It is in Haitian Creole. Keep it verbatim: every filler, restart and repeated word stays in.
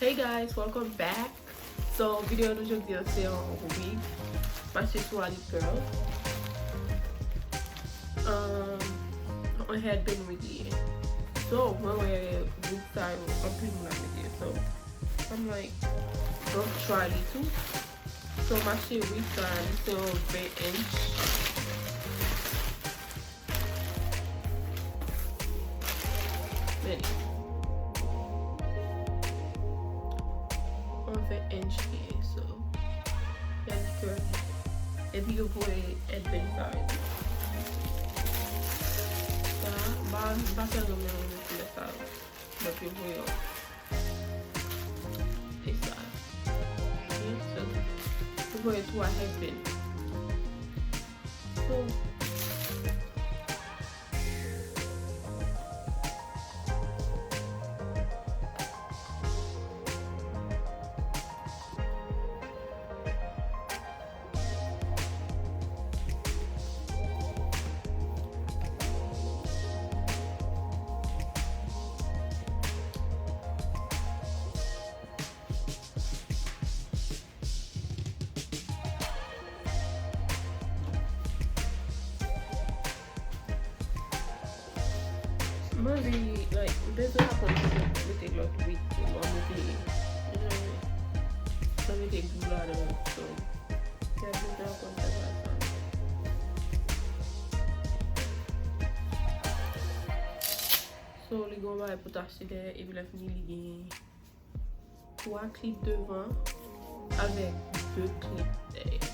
Hey guys, welcome back. So, videyo nou jodi a se yon wig. M achte sou AliExpress. Um, yon headband wig li ye. So, mwen wè wig sa yo anpil moun ap mete. So, I'm like, mwen try li tou. So, m achte wig sa, li se yon ven inch. Men, yon ven inch li ye, so, gade curly. Epi yo voye headband sa yo. Sa, m pa, m pa tèlman renmen koulè sa yo. Donk, yo voye yon. E sa. Ok, so, yo voye twa headband. So, Mwen anvi, like, m bezwen aprann pou mwen mete lòt wig pou mwen mete, you know, mwen mete glou ladan l, so, m bezwen aprann fè bagay sa. So, li gen yon bagay pou t achte dèyè, epi lè fini, li gen twa clip devan avèk de clip dèyè.